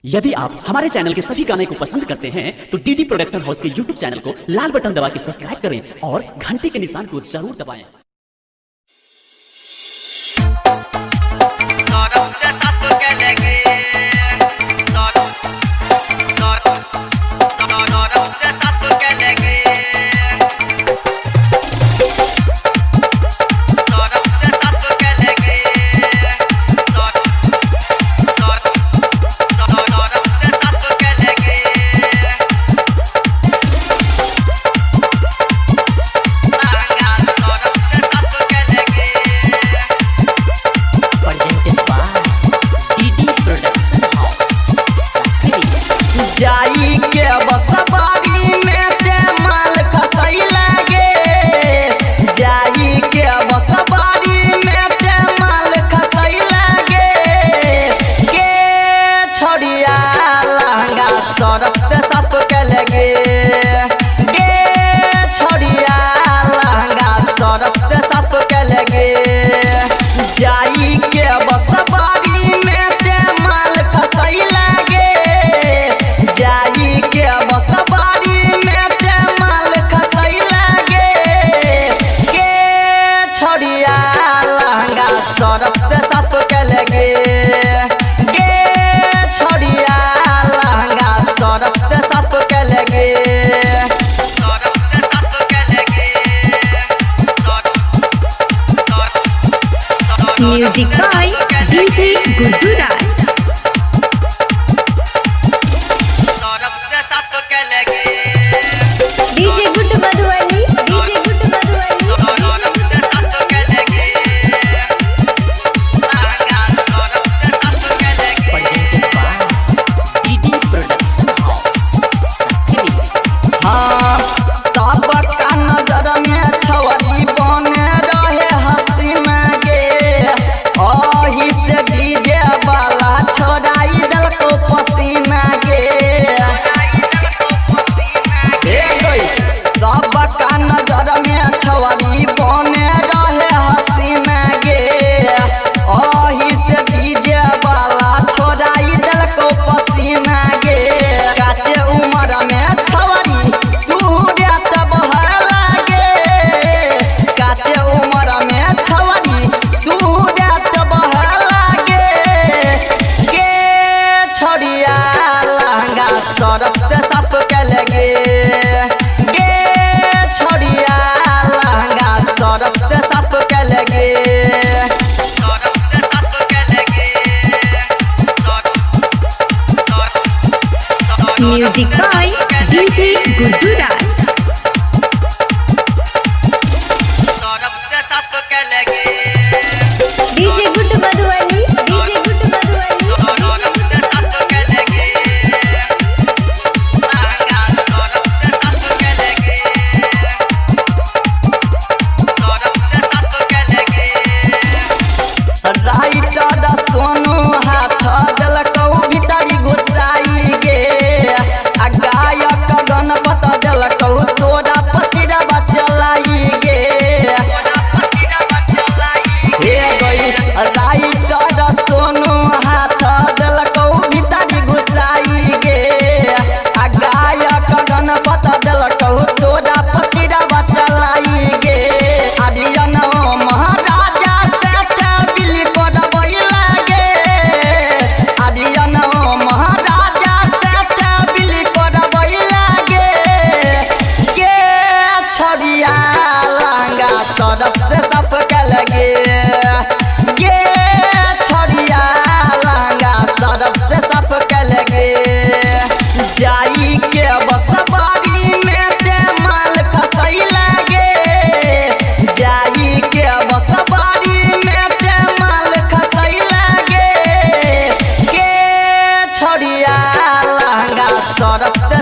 यदि आप हमारे चैनल के सभी गाने को पसंद करते हैं तो डीडी प्रोडक्शन हाउस के यूट्यूब चैनल को लाल बटन दबा के सब्सक्राइब करें और घंटी के निशान को जरूर दबाएं। Presented by DD Production House, Sakri. जाई के बसबारी में ते माल खसई लागे, जाई के बसबारी में ते माल खसई लागे। के छोड़िया लहंगा सरफ से साफ के लगे, गे छोड़िया लहंगा सरफ से साफ के लगे। जाई के बसबारी में ते माल खसई लागे, जाई के बसबारी में ते माल खसई लागे। के छोड़िया लहंगा सरफ से साफ के लगे, गे छोड़िया लहंगा सरफ से साफ के लगे। Music by DJ Guddu Raj. DJ Guddu Madhubani, DJ Guddu Madhubani. Presented by DD Production House, Sakri. हाँ, सबका नजर में छवरी बने रहे हसीना गे, ओही से डीजे वाला छोड़ाई देलको पसीना गे। हे गई, सबका नजर में छवरी बने रहे हसीना गे, ओही से डीजे वाला छोड़ाई देलको पसीना गे। काचे उमर में छवरी तू रात बहर लागे, काचे उमर में छवरी तू रात बहर लागे। के छोड़िया लहंगा सरफ से साफ के लगे, गे छोड़िया लहंगा सरफ से साफ के लगे। Music by DJ Guddu Raj. DJ Guddu Madhubani, DJ Guddu Madhubani. Writer Sonu हाथ देलकौ भीतरी घुसाई गे, आ गायक गणपत देलकौ तोरा पतिरा बचलाई गे। हे गई, राइटर सोनू हाथ देलकौ भीतरी घुसाई गे, आ गायक गणपत देलकौ तोरा पतिरा बचलाई गे। आर्यन महाराजा से ते बिल करबै लागे, आर्यन महाराजा से ते बिल करबै लागे। के छोड़िया लहंगा सरफ से साफ के लगे, गे छोड़िया लहंगा सरफ से साफ के लगे। जाई के बसबारी में ते माल खसई लागे, जाई के बसबारी में ते माल खसई लागे। के छोड़िया लहंगा सरफ से